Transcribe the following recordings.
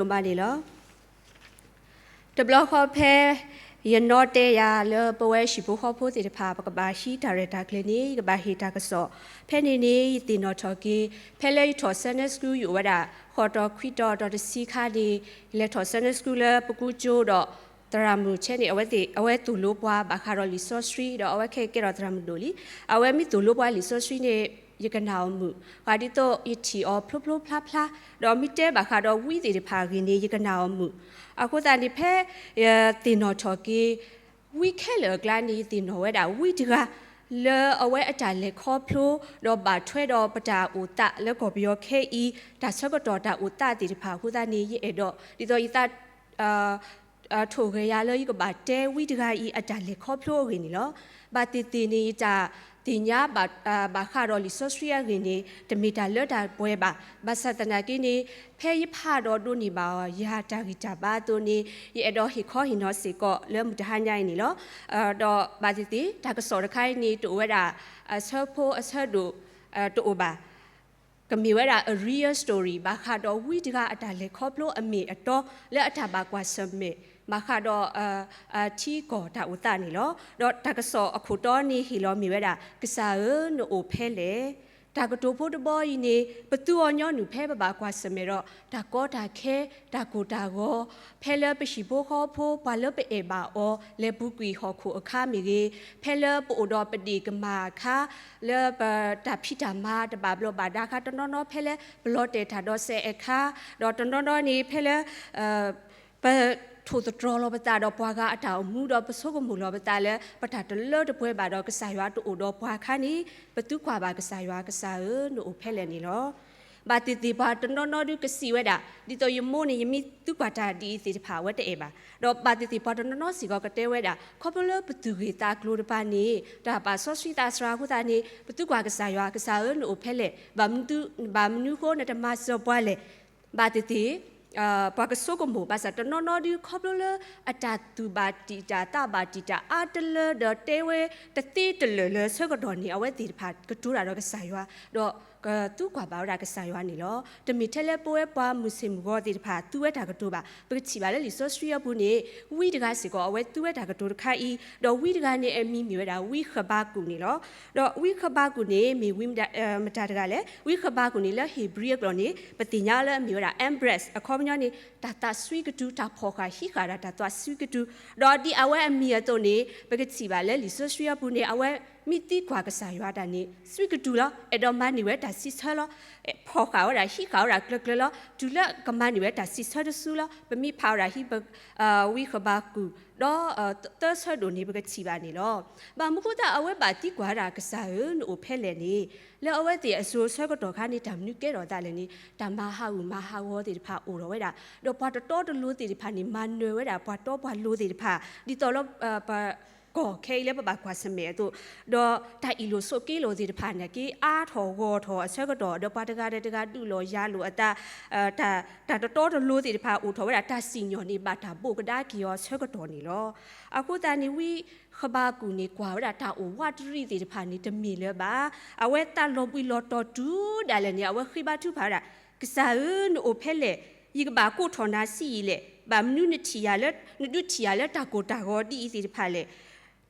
ဒိၣ်မးန့ၣ်လီၤ. တဘျီဃီဖဲ ယနီၣ်တဲယၤလၢပဝဲဟံၣ်ဖိဃီဖိသ့ၣ်တဖၣ် ပကဘၣ်ဟံးတၢ်ရဲၣ်တၢ်ကျဲၤန့ၣ် ယကဘၣ်ဟ့ၣ်တၢ်ကစီၣ်. ဖဲန့ၣ်န့ၣ် ယသ့ၣ်နီၣ်ထီၣ်က့ၤ ဖဲလၢယထီၣ် Sunday School ယအိၣ်ဝဲဒၣ် ဃိးတီၤခွံတီၤ တီၤတဆံခါန့ၣ် ယလဲၤထီၣ် Sunday School လၢပကူကၠိဒီး သရၣ်မုၣ်ဆဲန့ၣ် အဝဲသ့ၣ် အဝဲသိၣ်လိပှၤဘၣ်ဃးဒီးလံာ်စီဆှံ ဒီးအဝဲခဲကဲထီၣ်သရၣ်မုၣ်ဒိၣ်လံ. အဝဲမ့ၢ်သိၣ်လိပှၤလံာ်စီဆှံန့ၣ် ယကနၣ်အီၤမုာ်, ပှၤဒ်သိးယထံၣ်အီၤဖျိဖျိဖျါဖျါ, ဒီးမ့ၢ်တဲဘၣ်ဃးဒီးဝံသ့ၣ်တဖၣ်အဂ့ၢ်န့ၣ် ယကနၣ်အီၤမုာ်. အဃိသတးန့ၣ် ဖဲယသ့ၣ်နီၣ်ထီၣ်က့ၤ ဝံခဲလၢာ်အကျါန့ၣ် ယသ့ၣ်နီၣ်ဝဲဒၣ်ဝံတဂၤ လၢအဝဲအတၢ်လဲၤခီဖျိ ဒီးဘၣ်ထွဲဒီးပတၢ်အိၣ်သးလၢကီၢ်ပယီၤခဲအံၤ တၢ်ဆၢကတီၢ်တၢ်အိၣ်သးသ့ၣ်တဖၣ်အဃိသတးန့ၣ် ယအဲၣ်ဒိး ဒ်သိးယသး ထိၣ်ဂဲၤယၤလၢယကဘၣ်တဲဝံတဂၤအံၤ အတၢ်လဲၤခီဖျိအဂ့ၢ်န့ၣ်လီၤ. ဘၣ်သ့ၣ်သ့ၣ်န့ၣ် ယတၢ်သ့ၣ်ညါဘၣ်ဃးဒီးလံာ်စီဆှံအဂ့ၢ်န့ၣ် တမ့ၢ်တၢ်လၢတၢ်ပှဲၤဘၣ်. ဘၣ်ဆၣ်သနာ်က့န့ၣ် ဖဲယဖးဒီးဒိးန့ၢ်ဘၣ်အီၤ ယၤတၢ်ဂံၢ်တၢ်ဘါအသိးန့ၣ် ယအဲၣ်ဒိးဟ့ၣ်ခီဟ့ၣ်နီၤစ့ၢ်ကီးလၢမုၢ်တဟါညါအံၤန့ၣ်လီၤ. ဒီးဘၣ်သ့ၣ်သ့ၣ် တၢ်ကစီၣ်တခါအံၤန့ၣ် တအိၣ်ဝဲဒၣ် အဆၢဖိအဆၢဒိၣ် တအိၣ်ဘၣ်. ကမ့ၢ်ဝဲဒၣ် အ real story ဘၣ်ဃးဒီးဝံတဂၤအတၢ်လဲၤခီဖျိအမ့ၢ်အတီ လၢအတၢ်ဘၣ်ကွၢ်ဆၢၣ်မဲာ် ဘၣ်ဃးဒီး ထံကီၢ်တၢ်အိၣ်သးန့ၣ်လီၤ. ဒီးတၢ်ကစီၣ်အခိၣ်တီန့ၣ်ဟ့ၣ်လီၤမ့ၢ်ဝဲဒၣ် ကစၢ်ဧၢ နအိၣ်ဖဲလဲၣ်. တၢ်ကတိၤဖိတဘီအံၤန့ၣ် ပသူအီၤညီနုၢ်ဖဲပဘၣ်ကွၢ်ဆၢၣ်မဲာ်ဒီး တၢ်ကီတၢ်ခဲ တၢ်ကိၢ်တၢ်ဂီၤ ဖဲလၢပဟံၣ်ဖိဃီဖိ ပှၤလၢပအဲၣ်ဘၣ်အီၤ လဲၤပူၤကွံာ်ဟီၣ်ခိၣ်အခါမ့ၢ်ဂ့ၤ, ဖဲလၢပအိၣ်ဒီးပဒ့ၣ်ကမၢ်အခါ လၢပတၢ်ဖံးတၢ်မၤတဘၣ်ဘျီးဘၣ်ဒါအခါ တနီၤနီၤဖဲလၢပလီၤတဲာ်တၢ်ဒီးစဲးအခါ, ဒီးတနီၤနီၤန့ၣ် ဖဲလၢ ပထိၣ်သတြီၤလီၤပသးဒီးပှၤဂၤအတၢ်အိၣ်မူ ဒီးပဆိကမိၣ်လီၤပသးလၢ ပတၢ်တလၢတပှဲၤဘၣ်ဒီးကစၢ်ယွၤတအိၣ်ဒီးပှၤအခါန့ၣ် ပသံကွၢ်ဘၣ်ကစၢ်ယွၤ, ကစၢ်ဧၢ နအိၣ်ဖဲလဲၣ်န့ၣ်လီၤ. ဘၣ်သ့ၣ်သ့ၣ်ပှၤတနီၤနီၤဒုးကစံးဝဲဒၣ်, ဒ်သိးယမိၢ်န့ၣ် ယမ့ၢ်သံကွၢ်တၢ်ဒ်အံၤသ့ၣ်တဖၣ် အဝဲတအဲၣ်ဘၣ်. ဒီးဘၣ်သ့ၣ်သ့ၣ်ပှၤတနီၤနီၤစ့ၢ်ကီးကတဲဝဲဒၣ် ခီဖျိလၢပသူၣ်ဂ့ၢ်သးကျိၤတပၤန့ၣ် တၢ်ပာ်စီဆှံသးစှၤအဃိသတးန့ၣ် ပသံကွၢ်ကစၢ်ယွၤ, ကစၢ်ဧၢ နအိၣ်ဖဲလဲၣ်, ဘၣ်မနုၤဃိနတမၤစၢၤပှၤလဲၣ်. ဘၣ်သ့ၣ်သ့ၣ် ပှၤကဆိကမိၣ် ဘၣ်ဆၣ်တနီၤနီၤဒုး ခီဖျိလၢအတၢ်သူၣ်ဘၣ်တံာ်တာ် သးဘၣ်တံာ်တာ်အါတလၢဒီး တဲဝဲတသ့တလၢာ်လၢဆၢကတီၢ်န့ၣ် အဝဲသ့ၣ်တဖၣ်ကတိၤတၢ်ဒီးကစၢ်ယွၤ, ဒီးကသံကွၢ်ဘၣ်ဝဲဒၣ်ကစၢ်ယွၤန့ၣ်လီၤ. တမ့ၢ်ထဲလၢပဝဲပှၤမုၢ်ဆ့ၣ်မုၢ်ဂီၤသ့ၣ်တဖၣ် သူဝဲတၢ်ကတိၤဘၣ်. ပကထံၣ်ဘၣ်လၢလံာ်စီဆှံအပူၤန့ၣ် ဝံတဂၤစ့ၢ်ကီး အဝဲသူဝဲတၢ်ကတိၤတခါအံၤ, ဒီးဝံတဂၤန့ၣ်အမံၤမ့ၢ်ဝဲဒၣ် ဝံဃဘးကူာ်န့ၣ်လီၤ. ဒီးဝံဃဘးကူာ်န့ၣ် မ့ၢ်ဝံမတၤတဂၤလဲၣ်. ဝံဃဘးကူာ်န့ၣ် လၢဧ့ၤဘြံၤအကျိာ်န့ၣ် ပသ့ၣ်ညါလၢအမ့ၢ်ဝဲဒၣ် Embrace အခီပညီန့ၣ် တၢ်သးစွံကတုၤ, တၢ်ဖီၣ်ဃာ်ဟံးဃာ်ဒၣ်တၢ်သးစွံကတုၤ, ဒီးဒ်အဝဲအမံၤအသိးန့ၣ် ပကထံၣ်ဘၣ်လၢလံာ်စီဆှံအပူၤန့ၣ် အဝဲမ့ၢ်သံကွၢ်ကစၢ်ယွၤတၢ်န့ၣ် စွံကတုၤလီၤ. အဲၣ်ဒိးမၤန့ၢ်ဝဲတၢ်စံးဆၢလီၤ. ဖီၣ်ဃာ်ဝဲဒၣ်ဟံးဃာ်ဝဲဒၣ်ကျၢၤကျၢၤလီၤ. တုၤလၢကမၤန့ၢ်ဝဲတၢ်စံးဆၢတစုလီၤ. ပမ့ၢ်ဖးဝဲဒၣ်ဟံး ဝံဃဘးကူာ် ဒီးသၢဆၢဒိၣ်န့ၣ် ပကထံၣ်ဘၣ်န့ၣ်လီၤ. ဘၣ်မနုၤဃိသတး အဝဲဘၣ်သံကွၢ်ဝဲဒၣ် ကစၢ်ဧၢ နအိၣ်ဖဲလဲၣ်န့ၣ် လၢအဝဲသ့ၣ်အစိၤဆၢကတီၢ်ခါန့ၣ် တၢ်မနုၤကဲထီၣ်အသးလဲၣ်န့ၣ် တၢ်မၤဟးဂူာ်မၤဟးဂီၤသ့ၣ်တဖၣ်အိၣ်ထီၣ်ဝဲဒၣ်, ဒီးပှၤတတီတလိၤသ့ၣ်တဖၣ်န့ၣ် မၤနၢၤဝဲဒၣ်ပှၤတီပှၤလိၤသ့ၣ်တဖၣ် ဒ်သိးလၢ ပ ကီၢ်ခဲအံၤလၢပဘၣ်ကွၢ်ဆၢၣ်မဲာ်အသိး, ဒီးတၢ်အ့ၣ်လိာ်ဆိးက့လိာ်သ့ၣ်တဖၣ်န့ၣ်က့ အါထီၣ်ဂီၢ်ထီၣ်အဆၢကတီၢ် ဒီးပှၤတဂၤဒီးတဂၤဒုးလိာ်ယၤလိာ်အသး, တၢ် တၢ်တတီတလိၤသ့ၣ်တဖၣ်အိၣ်ထီၣ်ဝဲဒၣ် တၢ်စံၣ်ညီၣ်န့ၣ် ဘၣ်တၢ်ဘိးကဒါက့ၤအီၤအဆၢကတီၢ်န့ၣ်လီၤ. အဃိသတးန့ၣ် ဝံဃဘးကူာ်န့ၣ် ကွၢ်ဝဲဒၣ်တၢ်အိၣ်ဝးတရံးသ့ၣ်တဖၣ်န့ၣ် တမ့ၢ်လၢၤဘၣ်. အဝဲသးလီၤဘှံးလီၤတီၤတုၤဒၣ်လဲာ်န့ၣ် အဝဲဃ့ဘါထုကဖၣ်ဝဲဒၣ်, ကစၢ်ဧၢ နအိၣ်ဖဲလဲၣ်, ယကဘၣ်ကိးထီၣ်နၤဆံးယံာ်လဲၣ်, ဘၣ်မနုၤနထံၣ်ယၤလၢ နဒုးထံၣ်ယၤလၢတၢ်ကိၢ်တၢ်ဂီၤဒ်အံၤသ့ၣ်တဖၣ်လဲၣ်.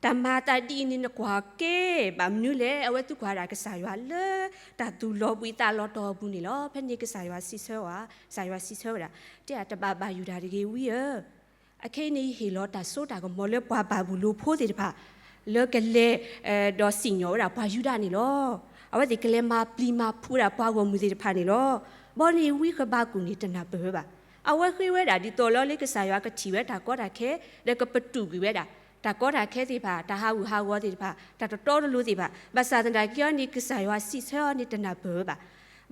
တၢ်မၤအသးဒ်အံၤန့ၣ် နကွၢ်ကဲဘၣ်မနုၤလဲၣ်. အဝဲသံကွၢ်ဝဲဒၣ်ကစၢ်ယွၤလၢ တၢ်သူၣ်လီၤဘှံးသးလီၤတီၤအပူၤန့ၣ်လီၤ. ဖဲန့ၣ်ကစၢ်ယွၤစံးဆၢဝဲ, ကစၢ်ယွၤစံးဆၢဝဲဒၣ်, တဲအတဘၣ်ဘၣ်ယိၣ်တၢ်တဂ့ၤဝံဧၢ, အခဲအံၤန့ၣ် ယဟ့ၣ်လီၤတၢ်စိတၢ်ကမီၤလၢပှၤဘၤဘူၤလိၣ်ဖိသ့ၣ်တဖၣ် လၢကလဲၤ ဒီးစံၣ်ညီၣ်ဝဲဒၣ်ပှၤယူဒၤန့ၣ်လီၤ. အဝဲသ့ၣ်ကလဲၤမၤပျံၤမၤဖုးဝဲဒၣ်ပှၤဂီၢ်မုၢ်သ့ၣ်တဖၣ်န့ၣ်လီၤ. ဘီန့ၣ်ဝံဃဘးကူာ်န့ၣ် တနၢ်ပၢၢ်ဝဲဘၣ်. အဝဲဃ့ဝဲဒၣ်ဒ်သိးလၢလၢကစၢ်ယွၤကထံၣ်ဝဲတၢ်ကီတၢ်ခဲ ဒီးကပတုာ်ကွံာ်ဝဲဒၣ် တၢ်ကီတၢ်ခဲသ့ၣ်တဖၣ်, တၢ်ဟးဂူာ်ဟးဂီၤသ့ၣ်တဖၣ်, တၢ်တတီတလိၤသ့ၣ်တဖၣ်, ဘၣ်ဆၣ်သနာ်က့အီၤန့ၣ် ကစၢ်ယွၤစံးဆၢအီၤန့ၣ် တနၢ်ပၢၢ်ဝဲဘၣ်.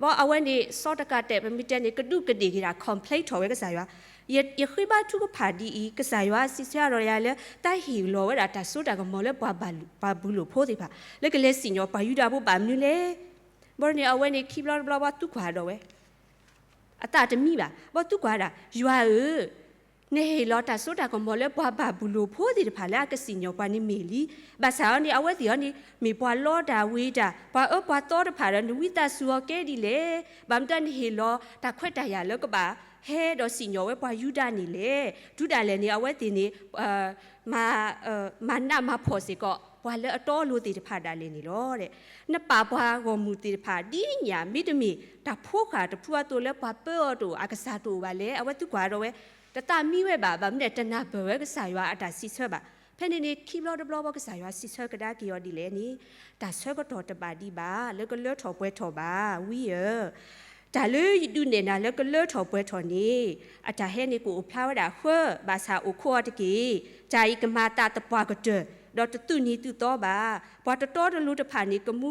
ဘီအဝဲန့ၣ် စီတကးတဲာ် ပမ့ၢ်တဲန့ၣ် ကဒူးကဒ့ၣ်က့ၤဒၣ် complain ထီၣ်ဝဲကစၢ်ယွၤ, ယဃ့ဘါထုကဖၣ်ဒ်အံၤ, ကစၢ်ယွၤစံးဆၢအါထီၣ်ယၤလၢ တၢ်ဟ့ၣ်လီၤဝဲဒၣ်တၢ်စိတၢ်ကမီၤလၢပှၤဘၤဘူၤလိၣ်ဖိသ့ၣ်တဖၣ် လၢကလဲၤစံၣ်ညီၣ်ပှၤယူဒၤဖိဘၣ်မနုၤလဲၣ်. ဘီန့ၣ် အဝဲန့ၣ်ခံဘျီတဘျီ ဘီသူကွၢ်ဒီးဝဲ အသးတမံဘၣ်. ဘီသူကွၢ်ဒၣ် ယွၤဧၢ, နဟ့ၣ်လီၤတၢ်စိတၢ်ကမီၤလၢပှၤဘၤဘူၤလိၣ်ဖိသ့ၣ်တဖၣ်လၢအကစံၣ်ညီၣ်ပှၤန့ၣ်မ့ၢ်လံ. ဘၣ်ဆၣ်အီၤန့ၣ် အဝဲသ့ၣ်အီၤန့ၣ် မ့ၢ်ပှၤလီတၢ်ဝ့ၤတၢ်, ပှၤအၢပှၤသီတဖၣ်ဒီး နဝံသးစူၤအီၤကဲဒ်လဲၣ်. ဘၣ်မတၤနဟ့ၣ်လီၤတၢ်ခွဲးတၢ်ယာ်လၢကဘၣ် ဟဲဒီးစံၣ်ညီၣ်ဝဲပှၤယူဒၤန့ၣ်လဲၣ်. တုၤဒၣ်လဲာ်န့ၣ် အဝဲသ့ၣ်န့ၣ် မၤ မၤနးမၤဖှီၣ်စ့ၢ်ကီး ပှၤလၢအတီအလိၤသ့ၣ်တဖၣ်ဒၣ်လဲာ်န့ၣ်လီၤ. နပာ်ပှၤဂီၢ်မုၢ်သ့ၣ်တဖၣ်ဒ်ညၣ် မ့တမ့ၢ်တၢ်ဖိဃၢ်တဖုအသိးလၢပှၤပၢအီၤတအိၣ် အကစၢ်တအိၣ်ဘၣ်လဲၣ်. အဝဲသံကွၢ်ဒီးဝဲ တသးမံဝဲဘၣ်, ဘၣ်မနုၤလဲၣ် တနၢ်ပၢၢ်ဝဲကစၢ်ယွၤအတၢ်စံးဆၢဘၣ်. ဖဲန့ၣ်န့ၣ် ခံဘျီတဘျီဘၣ် ကစၢ်ယွၤစံးဆၢကဒါက့ၤအီၤဒ်လဲၣ်န့ၣ်, တၢ်ဆၢကတီၢ်တဘၣ်ဒံးဘၣ် လၢကလၢထီၣ်ပှဲၤထီၣ်ဘၣ် ဝံဧၢ. တၢ်လၢယဒုးနဲၣ်နၤလၢကလၢထီၣ်ပှဲၤထီၣ်န့ၣ် အတၢ်ဟဲန့ၣ်ကအိၣ်ဖျါဝဲဒၣ်ဃၢ ဘၣ်ဆၣ်အိၣ်ခိးအီၤတက့ၢ်. တၢ်အံၤကမၤသးသပှၢ်ကတၢၢ် ဒီးတသုးနံၤသုးသီဘၣ်. ပှၤတတီတလိၤတဖၣ်န့ၣ် ကမ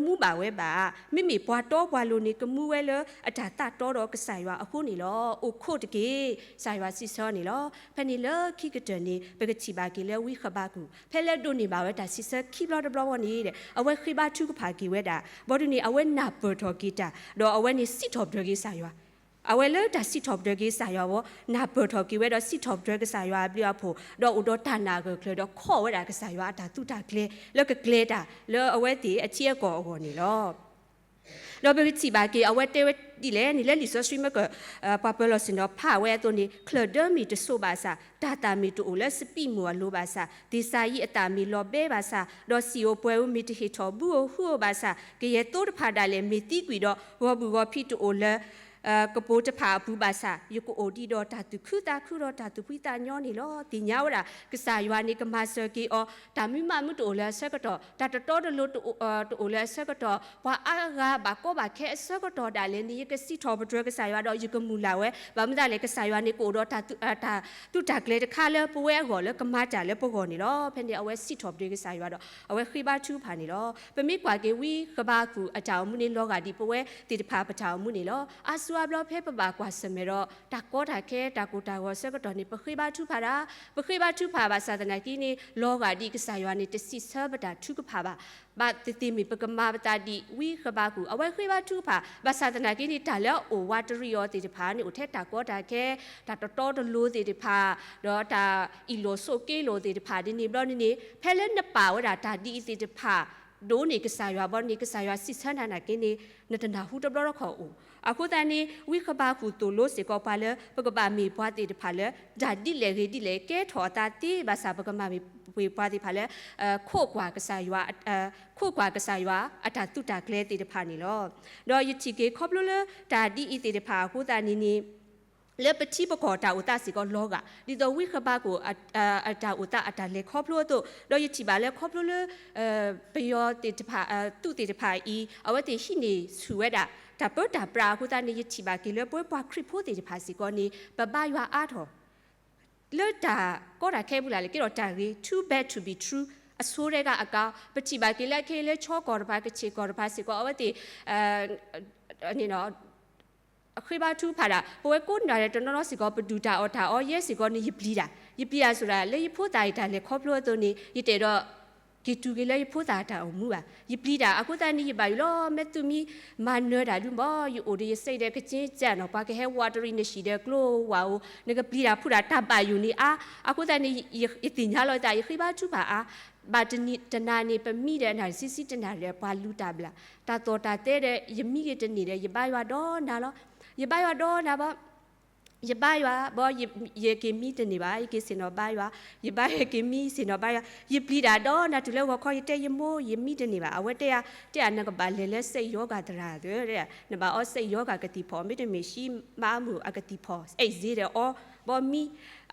ူဝဲဘၣ်. မ့မ့ၢ်ပှၤတီပှၤလိၤန့ၣ် ကမူဝဲလၢအတၢ်သးတီဒီးကစၢ်ယွၤအဃိန့ၣ်လီၤ. အိၣ်ခိးတက့ၢ်, ကစၢ်ယွၤစံးဆၢန့ၣ်လီၤ. ဖဲန့ၣ်လၢခံကတၢၢ်န့ၣ် ပကထံၣ်ဘၣ်က့ၤလၢဝံဃဘးကူာ် ဖဲလၢဒိးန့ၢ်ဘၣ်ဝဲတၢ်စံးဆၢခံဘျီတဘျီဘၣ်န့ၣ် အဝဲဃ့ဘါထုကဖၣ်က့ၤဝဲဒၣ် ဘၣ်ဒုးန့ၣ် အဝဲနၢ်ပၢၢ်ထီၣ်က့ၤတၢ် ဒီးအဝဲန့ၣ်စံးထီၣ်ပတြၢၤက့ၤကစၢ်ယွၤ. အဝဲလၢတၢ်စံးထီၣ်ပတြၢၤက့ၤကစၢ်ယွၤအဂီၢ် နၢ်ပၢၢ်ထီၣ်က့ၤဝဲဒီးစံးထီၣ်ပတြၢၤကစၢ်ယွၤအဘျုးအဖှိၣ် ဒီးအိၣ်ဒီးတၢ်နာ်အဂၢၢ်အကျၢၤ ဒီးခိးဝဲဒၣ်ကစၢ်ယွၤအတၢ်သုးတၢ်ကျဲၤ လၢကကျဲၤတၢ်လၢအဝဲသ့ၣ်အထံအကီၢ်အဂီၢ်န့ၣ်လီၤ. ဒီးပကထံၣ်ဘၣ်က့ၤ အဝဲတဲဝဲဒ်လဲၣ်န့ၣ် လၢလံာ်စီဆှံမ့ၢ်က ပှၤပၢၤလီၢ်ဆ့ၣ်နီၤဖးဝဲအသိးန့ၣ် ချၢၣ်ဒၢမ့ၢ်တစိးဘၣ်ဆၣ်, တၢ်သၣ်မ့ၢ်တအိၣ်လၢစပံးမိၢ်အလိၤဘၣ်ဆၣ်, သ့ၣ်စၤယံးအသၣ်မ့ၢ်လီၤဘဲဘၣ်ဆၣ်, ဒီးစံာ်ဧိၤပှဲၤဧိၤမ့ၢ်တဟ့ၣ်ထီၣ်ဘုဧိၤဟုဧိၤဘၣ်ဆၣ်, ကယဲၢ်သိတဖၣ်ဒၣ်လဲာ်မ့ၢ်သံကွံာ်ဒီး ဂီၤဘုၣ်ဂီၤဖံးတအိၣ်လၢ ကပိာ်တဖၣ်အပူၤဘၣ်ဆၣ်, ယကအိၣ်ဒံးဒီးတၢ်သူၣ်ခုသးခုဒီးတၢ်သူၣ်ဖှံသးညီန့ၣ်လီၤ. သ့ၣ်ညါဝဲဒၣ် ကစၢ်ယွၤန့ၣ် ကမၤစၢၤက့ၤအီၤ တၢ်မံမးမုာ်တအိၣ်လၢအဆၢကတီၢ်, တၢ်တတီတလိၤ တအိၣ်လၢအဆၢကတီၢ်, ပှၤအါဂၤဘၣ်ကီဘၣ်ခဲအဆၢကတီၢ်ဒၣ်လဲာ်န့ၣ် ယကစံးထီၣ်ပတြၢၤကစၢ်ယွၤဒီးယကမုၢ်လၢ်ဝဲ, ဘၣ်မနုၤလဲၣ် ကစၢ်ယွၤန့ၣ် ကအိၣ်ဒီးတၢ်သူ တၢ်သူတၢ်ကျဲၤတခါလၢပဝဲအဂီၢ်လၢကမၤတၢ်လၢပဂီၢ်န့ၣ်လီၤ. ဖဲန့ၣ် အဝဲစံးထီၣ်ပတြၢၤကစၢ်ယွၤဒီး အဝဲဃ့ဘါထုကဖၣ်န့ၣ်လီၤ. ပမ့ၢ်ကွၢ်က့ၤဝံဃဘးကူာ်အတၢ်အိၣ်မူန့ၣ် လီၤဂာ်ဒ်ပဝဲသ့ၣ်တဖၣ်ပတၢ်အိၣ်မူန့ၣ်လီၤ. အါစုအါဘျီဖဲပဘၣ်ကွၢ်ဆၢၣ်မဲာ်ဒီး တၢ်ကီတၢ်ခဲ တၢ်ကိၢ်တၢ်ဂီၤအဆၢကတီၢ်န့ၣ် ပဃ့ဘါထုကဖၣ်ဒၣ်, ပဃ့ဘါထုကဖၣ်ဘၣ်ဆၣ်သနာ်က့န့ၣ် လီၤဂာ်ဒ်ကစၢ်ယွၤန့ၣ် တစံးဆၢပတၢ်ထုကဖၣ်ဘၣ်. ဘၣ်သ့ၣ်သ့ၣ်မ့ၢ်ပကမၤပသးဒ်ဝံဃဘးကူာ် အဝဲဃ့ဘါထုကဖၣ် ဘၣ်ဆၣ်သနာ်က့န့ၣ် တၢ်လၢအအိၣ်ဝးတရံးအီၤသ့ၣ်တဖၣ်န့ၣ် အိၣ်ထဲတၢ်ကီတၢ်ခဲ, တၢ်တတီတလိၤသ့ၣ်တဖၣ်, ဒီးတၢ်အ့ၣ်လိာ်ဆိးက့လိာ်သ့ၣ်တဖၣ် ဒ်န့ၣ်ဘျီန့ၣ်န့ၣ် ဖဲလၢနပာ်ဝဲဒၣ်တၢ်ဒ်အံၤသ့ၣ်တဖၣ် ဒိးန့ၢ်ကစၢ်ယွၤဘျီန့ၣ် ကစၢ်ယွၤစံးဆၢနၤနာ်က့န့ၣ် နတနၢ်ဟူတဘျီတခီၣ်အိၣ်. အဃိသတးန့ၣ် ဝံဃဘးကူာ်သိၣ်လိစ့ၢ်ကီးပှၤလၢ ပကဘၣ်မ့ၢ်ပှၤသ့ၣ်တဖၣ်လၢ တၢ်ဒ်လဲၣ်ဂ့ၤဒ်လဲၣ် ကဲထီၣ်အသးသ့ဘၣ်ဆၣ် ပကဘၣ်မ့ၢ်ပှၤသ့ၣ်တဖၣ်လၢ ခိးကွၢ်ကစၢ်ယွၤ ခိးကွၢ်ကစၢ်ယွၤအတၢ်သူတၢ်ကျဲၤသ့ၣ်တဖၣ်န့ၣ်လီၤ. ဒီးယထံၣ်က့ၤခီဖျိလၢတၢ်ဒ်အံၤသ့ၣ်တဖၣ်အဃိသတးန့ၣ်န့ၣ် လၢပထံပကီၢ်တၢ်အိၣ်သးစ့ၢ်ကီးလီၤဂာ် ဒ်သိးဝံဃဘးကူာ် အတၢ်အိၣ်သးအတၢ်လဲၤခီဖျိအသိး, ဒီးယထံၣ်ဘၣ်လၢခီဖျိလၢ ပယီၤသ့ၣ်တဖၣ် သုးသ့ၣ်တဖၣ်အံၤ အဝဲသ့ၣ်ဟံးန့ၢ်ဆူၣ်ဝဲဒၣ် တၢ်ပၢတၢ်ပြးအဃိသတးန့ၣ် ယထံၣ်ဘၣ်က့ၤလၢပဝဲပှၤခရံာ်ဖိသ့ၣ်တဖၣ်စ့ၢ်ကီးန့ၣ် ပဘါယွၤအါထီၣ် လၢတၢ်ကီတၢ်ခဲပူၤလၢ်လၢ်ကဲထီၣ်တၢ်ဂ့ၤ too bad to be true အဆိကတၢၢ်အကါ, ပထံၣ်ဘၣ်က့ၤလၢခဲအံၤလၢ ခၠ့ၣ်ကီၢ်တဖၣ် ကခ့ၣ်ကီၢ်တဖၣ်စ့ၢ်ကီး အဝဲသ့ၣ် ဃ့ဘါထုကဖၣ်ဒၣ် ပဝဲကိးနံၤဒဲးတနီၤနီၤစ့ၢ်ကီး ပဒုၣ်တၢ်အီၣ်တၢ်အီ ယဲစ့ၢ်ကီးန့ၣ် ယပျံၤတၢ်, ယပျံၤတၢ်ဆိဒၣ် လၢယဖိသၣ်အံၤတၢ်လဲၤခီဖျိအသိးန့ၣ် ယတအဲၣ်ဒိး က့ၤတုၤက့ၤလၢယဖိသၣ်တၢ်အိၣ်မူဘၣ်. ယပျံၤတၢ်အဃိသတးန့ၣ် ယဘၣ်ယိၣ်လီၤ မ့ၢ်သုမံမၤနၢၤတၢ်ဒုးဘၣ် ယအိၣ်ဒီးယစ့ဒီးကက့ကနီၤ ပှၤကဟဲဝးတရံးနဟံၣ်ဒီးကျိဝးဧိၤ နကပျံၤတၢ်ဖုးတၢ်တၢ်ဘၣ်ယိၣ်န့ၣ်အါ, အဃိသတးန့ၣ် ယသ့ၣ်ညါလီၤသး ယဃ့ဘါထုကဖၣ်အါ, ဘၣ်တနံၤတနၤန့ၣ် ပမံဒီးနၣ်ရံၣ်ဆံဆံတနၣ်ရံၣ် ပှၤလူၤတၢ်ဘျၣ်, တၢ်သီၣ်တၢ်သဲဒီး ယမံက့ၤတန့ၢ်ဒီး ယဘါယွၤဒီးနၤလီၤ. ယဘါယွၤဒီးနၤဘၣ် ယဘါယွၤဘၣ် ယက့ၤမံတန့ၢ်ဘၣ် ယက့ၤဆ့ၣ်နီၤဘါယွၤ, ယဘါယွၤက့ၤမံဆ့ၣ်နီၤဘါယွၤ, ယပျံၤတၢ်ဒီးနၤတုၤလၢဂီၤခီ ယတဲယမိၢ် ယမံတန့ၢ်ဘၣ်. အဝဲတဲယၤ တဲယၤ နကဘၣ်လဲၤလၢစက်ရောဂါသရၣ်သ့ၣ်, နဘၣ်အီစက်ရောဂါကသံၣ်ဖီၣ် မ့တမ့ၢ်ဆံးမးအါမုၢ်အကသံၣ်ဖီၣ် အဲၣ်စ့ဒီးအီ ဘၣ်မံ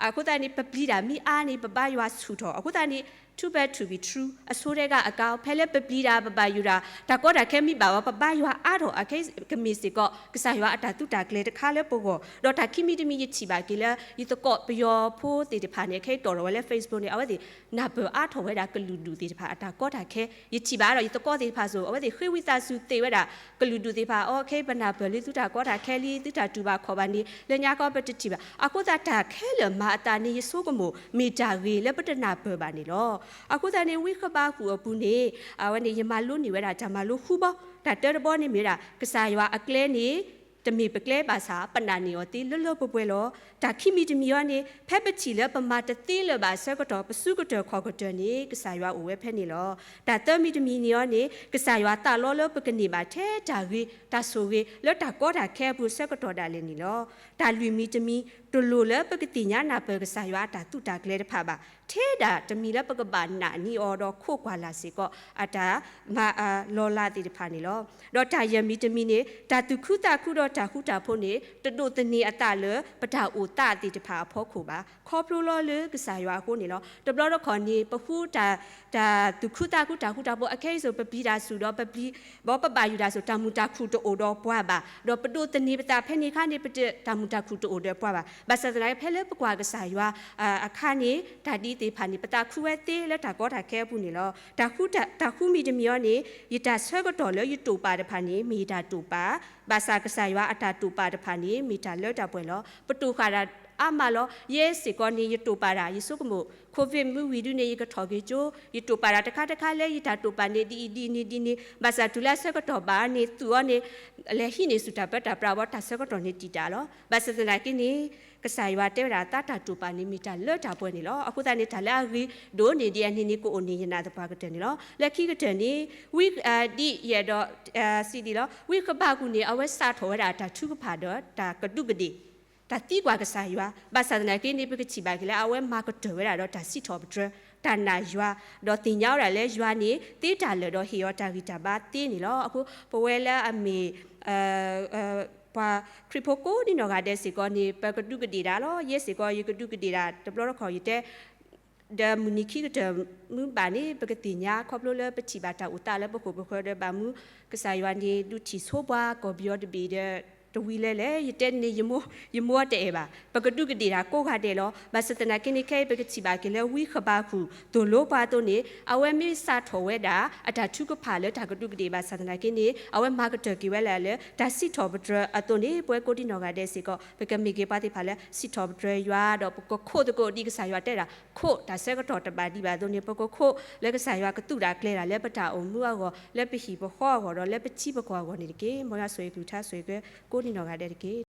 အဃိသတးန့ၣ် ပပျံၤတၢ်မံအါန့ၣ် ပဘါယွၤဆူၣ်ထီၣ် အဃိသတးန့ၣ် too bad to be true အဆိကတၢၢ်အကါ ဖဲလၢပပျံၤတၢ် ပဘၣ်ယိၣ်တၢ် တၢ်ကီတၢ်ခဲမံဘၣ်ဝဲ ပဘါယွၤအါထီၣ် အခဲအံၤကမ့ၢ်စ့ၢ်ကီး ကစၢ်ယွၤအတၢ်သူတၢ်ကျဲၤတခါလၢပဂီၢ်, ဒီးတၢ်ခံမံၤတမံၤ ယထံၣ်ဘၣ်က့ၤလၢ ယသကိးပယီၤဖိသ့ၣ်တဖၣ်န့ၣ် အခဲအံၤတီၣ်ထီၣ်ဝဲလၢ Facebook န့ၣ် အဝဲသ့ၣ်နၢ်ပၢၢ်အါထီၣ်ဝဲဒၣ်ကလုာ်ဒူၣ်သ့ၣ်တဖၣ်အတၢ်ကီတၢ်ခဲ, ယထံၣ်ဘၣ်ဒီးယသကိးသ့ၣ်တဖၣ်စိၤ အဝဲသ့ၣ်ဃ့ဝံသးစူၤသ့ၣ်ဝဲဒၣ် ကလုာ်ဒူၣ်သ့ၣ်တဖၣ်အီၤ ခဲအံၤပနၢ်ပၢၢ်လံသုတၢ်ကီတၢ်ခဲလံ သုတၢ်တူၢ်ဘၣ်ခီၣ်ဘၣ်န့ၣ် လၢညါခီပတထံၣ်ဘၣ်. အဃိသတးတၢ်ခဲလၢာ်မၤအသးန့ၣ် ယဆိကမိၣ် မ့ၢ်တၢ်ဂ့ၤလၢပတနၢ်ပၢၢ်ဘၣ်န့ၣ်လီၤ. အဃိသတးန့ၣ် ဝံဃဘးကူာ်အပူၤန့ၣ် အဝဲန့ၣ် ယမၤလိန့ၢ်ဝဲဒၣ်တၢ်မၤလိဃုဘီ, တၢ်တၢတဘီန့ၣ်မ့ၢ်ဝဲဒၣ် ကစၢ်ယွၤအကျဲန့ၣ် တမ့ၢ်ပကျဲဘၣ်ဆၣ် ပနာ်န့ၢ်အီၤသ့လၢလၢပှဲၤပှဲၤလီၤ. တၢ်ခံမံၤတမံၤအံၤန့ၣ် ဖဲပထံၣ်လၢပမၤတသ့လၢၤဘၣ်အဆၢကတီၢ် ပစုကတၢၢ်ခီၣ်ကတၢၢ်န့ၣ် ကစၢ်ယွၤအိၣ်ဝဲဖဲန့ၣ်လီၤ. တၢ်သၢမံၤတမံၤန့ၣ်အံၤန့ၣ် ကစၢ်ယွၤသးလီလၢပကန့ၢ်ဘၣ်ထဲတၢ်ဂ့ၤတၢ်ဆိၣ်ဂ့ၤ လၢတၢ်ကီတၢ်ခဲအပူၤအဆၢကတီၢ်ဒၣ်လဲာ်န့ၣ်လီၤ. တၢ်လွံၢ်မံၤတမံၤ တလိၣ်လၢပကသ့ၣ်ညါနၢ်ပၢၢ်ကစၢ်ယွၤအတၢ်သုးတၢ်ကျဲၤတဖၣ်ဘၣ်, ထဲဒၣ်တမံၤလၢပကဘၣ်နာ်န့ၢ်အီၤဒီးခိးကွၢ်လၢ်စ့ၢ်ကီး အတၢ်မၤအလီၤလးသ့ၣ်တဖၣ်န့ၣ်လီၤ. ဒီးတၢ်ယဲၢ်မံၤတမံၤန့ၣ် တၢ်သူၣ်ခုသးခုဒီးတၢ်ဃူတၢ်ဖိးန့ၣ် တဒိးသန့ၤအသးလၢပတၢ်အိၣ်သးသ့ၣ်တဖၣ်အဖီခိၣ်ဘၣ်, ခီဖျိလီၤလၢကစၢ်ယွၤအဃိန့ၣ်လီၤ. တဘျီတခီၣ်န့ၣ် ပဃုတၢ် တၢ်သူၣ်ခုသးခု တၢ်ဃူတၢ်ဖိး အခဲအံၤစိၤ ပပျံၤတၢ်ဆူၣ်ဒီးပပျံၤ ဘီပဘၣ်ယိၣ်တၢ်စိၤ တၢ်မုာ်တၢ်ခုၣ်တအိၣ်ဒီးပှၤဘၣ်, ဒီးပဒိးသန့ၤပသးဖဲန့ၣ်အခါန့ၣ် ပတၢ်မုာ်တၢ်ခုၣ်တအိၣ်ဒီးပှၤဘၣ်. ဘၣ်ဆၣ်သနာ်က့ ဖဲလၢပကွၢ်ကစၢ်ယွၤအခါန့ၣ် တၢ်ဒ်သ့ၣ်တဖၣ်န့ၣ် ပသးခုဝဲသ့လၢတၢ်ကီတၢ်ခဲအပူၤန့ၣ်လီၤ. တၢ်ဃူမံၤတမံၤအံၤန့ၣ် ယတၢ်ဆၢကတီၢ်လၢယတိာ်ပာ်တဖၣ်န့ၣ် မ့ၢ်ယတၢ်တိာ်ပာ် ဘၣ်ဆၣ်ကစၢ်ယွၤအတၢ်တိာ်ပာ်တဖၣ်န့ၣ် မ့ၢ်တၢ်လၢတၢ်ပှဲၤလီၤ. ပတိာ်ဃာ်တၢ်အါမးလီၤ. ယဲစ့ၢ်ကီးန့ၣ် ယတိာ်ပာ်တၢ် ယဆိကမိၣ် COVID မ့ၢ်ဝံၤဒုန့ၣ် ယကထီၣ်က့ၤကၠိ, ယတိာ်ပာ်တၢ်တခါတခါလၢယတၢ်တိာ်ပာ်န့ၣ် ဒ်အံၤဒ်န့ၣ်ဒ်န့ၣ်, ဘၣ်ဆၣ်တုၤလၢအဆၢကတီၢ်ဘၣ်န့ၣ် သူၣ်အီၤန့ၣ် လဲၤဟံးန့ၢ်ဆူၣ်တၢ်ပၢတၢ်ပြးဘီ တၢ်ဆၢကတီၢ်န့ၣ်တံာ်တာ်လီၤ. ဘၣ်ဆၣ်သနာ်က့န့ၣ် ကစၢ်ယွၤတဲဝဲဒၣ် သးတၢ်တိာ်ပာ်န့ၣ် မ့ၢ်တၢ်လၢတၢ်ပှဲၤန့ၣ်လီၤ. အဃိသတးန့ၣ် တၢ်လၢအဂ့ၤဒိၣ်န့ၢ်ဒံးအန့ၣ်န့ၣ် ကအိၣ်န့ၣ်ယနာ်သပှၢ်ကတၢၢ်န့ၣ်လီၤ. လၢခံကတၢၢ်န့ၣ် ဝံ ဒ်ယအဲၣ်ဒိးစံးဒ်လီၤ, ဝံဃဘးကူာ်န့ၣ် အဝဲစးထီၣ်ဝဲဒၣ်တၢ်ထုကဖၣ်ဒီးတၢ်ကဒူးကဒ့ၣ် တၢ်သံကွၢ်ကစၢ်ယွၤ, ဘၣ်ဆၣ်သနာ်က့န့ၣ် ပကထံၣ်ဘၣ်က့ၤလၢအဝဲမၤကတၢၢ်ဝဲဒၣ်ဒီးတၢ်စံးထီၣ်ပတြၢၤ, တၢ်နာ်ယွၤ, ဒီးသ့ၣ်ညါဝဲဒၣ်လၢယွၤန့ၣ် သ့တၢ်လၢာ်ဒီးဟ့ၣ်အီၤတၢ်ဂံၢ်တၢ်ဘါသ့န့ၣ်လီၤ. အဃိ ပဝဲလၢအမ့ၢ် ပှၤခရံာ်ဖိကိးဒံနီၢ်ဂၤဒဲးစ့ၢ်ကီးန့ၣ် ပကဒူးကဒ့ၣ်တၢ်လီၤ. ယဲစ့ၢ်ကီး ယကဒူးကဒ့ၣ်တၢ် တဘျီတခီၣ်ယတဲ ဒီးမုၢ်နံၤခံကတၢၢ်မုၢ်ဘၣ်န့ၣ် ပကသ့ၣ်ညါခီဖျိလၢပထံၣ်ဘၣ်တၢ်အိၣ်သးလၢပခိၣ်ပဃၢၤဒီးဘၣ်မူ ကစၢ်ယွၤန့ၣ် ဒုးထံၣ်ဆိပှၤကီၢ်ပယီၤတဘ့ၣ်ဒီး တဝံၤလဲၣ်လဲၣ် ယတဲန့ၣ် ယမိၢ်အတအဲၣ်ဘၣ်. ပကဒူးကဒ့ၣ်တၢ်ကိးဂၤဒဲးလီၤ. ဘၣ်ဆၣ်သနာ်က့န့ၣ် ခဲအံၤပကထံၣ်ဘၣ်က့ၤလၢဝံဃဘးကူာ်သိၣ်လိပှၤအသိးန့ၣ် အဝဲမ့ၢ်စးထီၣ်ဝဲဒၣ်အတၢ်ထုကဖၣ်လၢတၢ်ကဒူးကဒ့ၣ်ဘၣ်ဆၣ်သနာ်က့န့ၣ် အဝဲမၤကတၢၢ်က့ၤဝဲလၢ လၢတၢ်စံးထီၣ်ပတြၢၤအသိးန့ၣ် ပဝဲကိးဒံနီၢ်ဂၤဒဲးစ့ၢ်ကီး ပကမ့ၢ်က့ၤပှၤသ့ၣ်တဖၣ်လၢစံးထီၣ်ပတြၢၤယွၤ ဒီးပကခိးသကိးဒ်ကစၢ်ယွၤတဲဒၣ် ခိးတၢ်ဆၢကတီၢ်တဘၣ်ဒံးဘၣ်အသိးန့ၣ် ပကခိးလၢကစၢ်ယွၤကသူၣ်တၢ်ကျဲၤတၢ်လၢပတၢ်အိၣ်မူအဂီၢ် လၢပဟံၣ်ပဃီအဂီၢ်ဒီးလၢပထံပကီၢ်အဂီၢ်န့ၣ်တက့ၢ်. မ်ယွၤဆိၣ်ဂ့ၤကလုၢ်ကထါဆိၣ်ဂ့ၤက့ၤ ကိးဒံနီၢ်ဂၤဒဲးတက့ၢ်.